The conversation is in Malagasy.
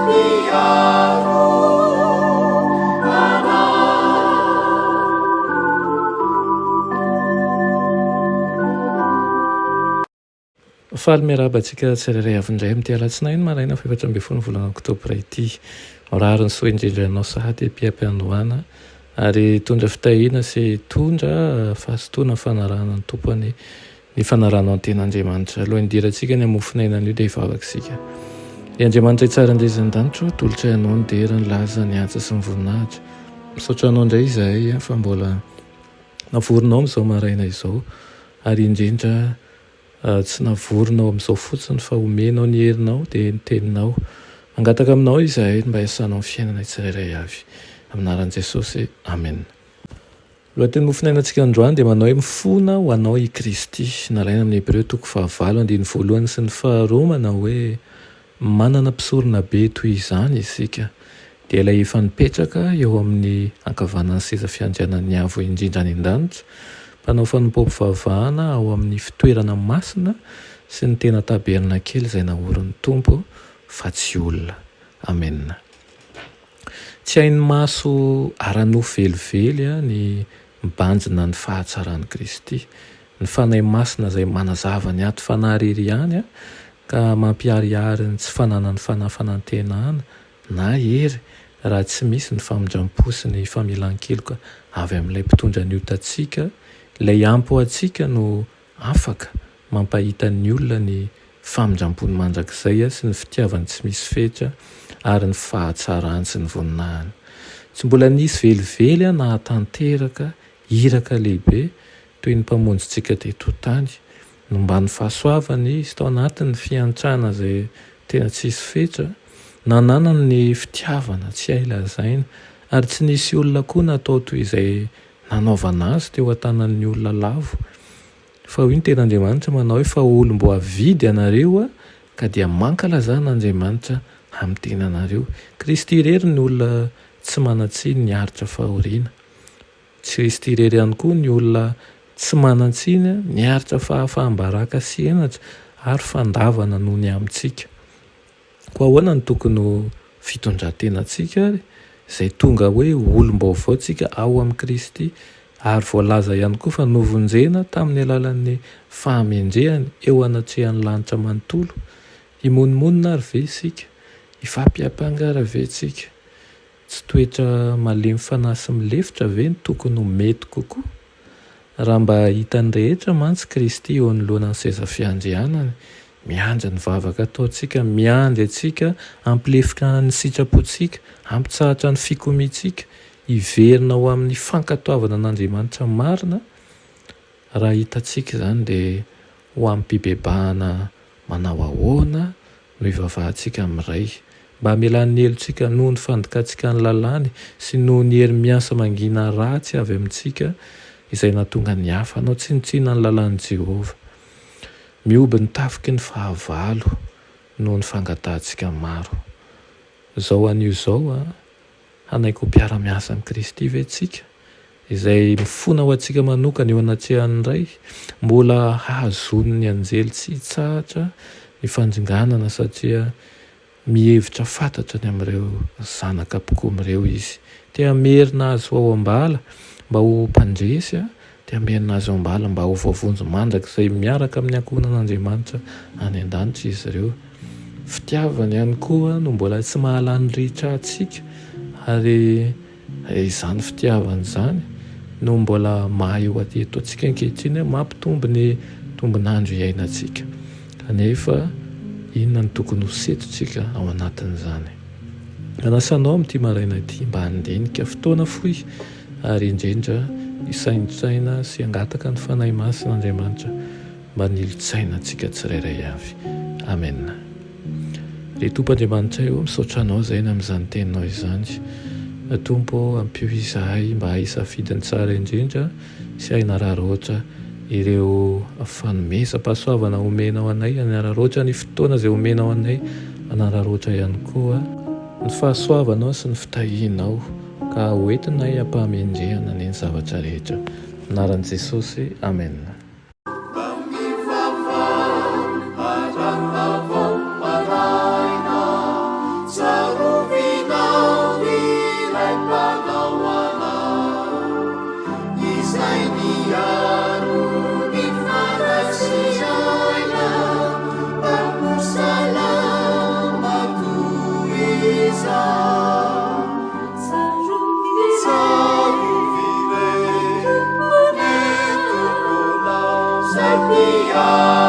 Mpiaro anay. Faly miarahaba antsika tsirairay avy indray amin'ity alatsinainy maraina faha-14 volana oktobra ity. Mirary ny soa indrindra anao sahady ety am-piandohana ary hitondra fitahiana sy hitondra fahazotoana ny fanarahana ny Tompo anie ny fanarahanao ny tenin'Andriamanitra. Alohan'ny hidirantsika ny hamofon'aina anio dia hivavaka isika. Ry Andriamanitra tsara indrindra ny danitro, atolotray anao ny dera, ny laza, ny haja sy ny voninahitra. Misaotra anao indray izahay fa mbola navorinao amin'izao maraina izao ary indrindra tsy navorinao amin'izao fotsiny fa omenao ny herinao dia ny teninao. Mangataka aminao izahay mba hiasanao ny fiainanay tsirairay avy. Amin'ny anaran'i Jesosy, Amena. Lohateny mofonainantsika androany dia manao hoe Mifona ho anao i Kristy. Nalaina amin'ny Hebreo toko fahavalo andininy voalohany sy ny faharoa manao hoe Manana mpisoronabe toy izany isika, dia ilay efa nipetraka eo amin'ny ankavanan'ny seza fiandrianan'ny Avo Indrindra any an-danitra, mpanao fanompoam-pivavahana ao amin'ny fitoerana masina sy ny tena tabernakely izay naorin'ny Tompo fa tsy olona. Amena. Tsy hain'ny maso ara-nofo velively ny mibanjina ny fahatsaran'i Kristy. Ny Fanahy Masina izay manazava ny aty fanahy irery ihany ka mampiharihary ny tsy fananan'ny fanahy fanantenana na hery raha tsy misy ny famindram-po sy ny famelan-keloka avy amin'ilay mpitondra ny otantsika, ilay ampy ho antsika no Afaka mampahita ny olona ny famindrampony mandrakizay sy ny fitiavany tsy misy fetra ary ny fahatsarany sy ny voninahiny. Tsy mbola nisy velively nahatanteraka iraka lehibe toy ny Mpamonjintsika teto an-tany. Nomban'ny fahasoavany Izy tao anatin'ny fiantrana izay tena tsisy fetra, nananany ny fitiavana tsy hay lazaina, ary tsy nisy olona koa natao toy izay nanaovana azy teo an-tanan'ny olona lavo. Fa hoy ny tenin'Andriamanitra manao hoe, Fa olom-boavidy ianareo, ka dia mankalazà an'Andriamanitra amin'ny tenanareo. Kristy irery ny olona tsy manan-tsiny niaritra fahoriana. Kristy irery ihany koa ny olona tsy manan-tsiny niaritra fahafaham-baraka sy henatra ary fandavana noho ny amintsika. Koa ahoana no tokony ho fitondran-tenantsika ary, izay tonga hoe olom-baovao tsika ao amin'i Kristy, ary voalaza ihany koa fa novonjena tamin'ny alalan'ny fahamendrehany eo anatrehan'ny lanitra manontolo? Himonomonona ary ve isika? Hifampiampanga ary ve tsika? Tsy toetra malemy fanahy sy milefitra ve no tokony ho mety kokoa? Raha mba hitan'ny rehetra mantsy Kristy eo anoloanan'ny seza fiandrianany, miandry ny vavaka ataontsika, miandry antsika hampilefitra ny sitrapontsika, hampitsahatra ny fikomiantsika, hiverina ho amin'ny fankatoavana an'Andriamanitra marina, raha hitantsika izany dia ho amim-pibebahana manao ahoana no ivavahantsika amin'ny Ray, mba hamelany ny helotsika noho ny fandikantsika ny lalàny sy noho ny hery miasa mangina ratsy avy amintsika izay nahatonga ny hafa hanao tsinontsinona ny lalàn'i Jehovah. Mihoby ny tafiky ny fahavalo noho ny fangatahantsika maro. Izao anio izao, Hanaiky ho mpiara-miasa amin'i Kristy ve isika, izay mifona ho antsika manokana eo anatrehan'ny Ray? Mbola hahazoan'ny anjely tsy hitsahatra ny fandringanana satria mihevitra fantatra ny amin'ireo zanaka mpikomy ireo izy. Te hamerina azy ho ao am-bala mba ho mpandresy, te hamerina azy ao am-bala mba ho voavonjy mandrakizay miaraka amin'ny ankohonan'Andriamanitra any an-danitra izy ireo. Fitiavana ihany koa no mbola tsy mahalany ritra antsika ary izany fitiavana izany no mbola maha eo eto antsika ankehitriny hoe mampitombo ny tombon'andro iainantsika. Kanefa inona no tokony ho setrintsika ao anatin'izany? Manasa anao amin'ity maraina ity mba handinika fotoana fohy ary indrindra hisaintsaina sy hangataka ny Fanahy Masin'Andriamanitra Mba nilotsaina antsika tsirairay avy. Amen. Ry Tompo Andriamanitray ô, misaotra Anao izahay ny amin'izany Teninao izany. Tompo ô, ampio izahay mba hisafidy ny tsara indrindra sy hanararaotra ireo fanomezam-pahasoavana omenao anay, hanararaotra ny fotoana izay omenao anay, hanararaotra ihany koa ny fahasoavanao sy ny fitahianao, ka hoentinay am-pahamendrehana anie ny zavatra rehetra. Anaran'i Jesosy, Amen. Tsarovy re ny Tomponao izay mpiahy.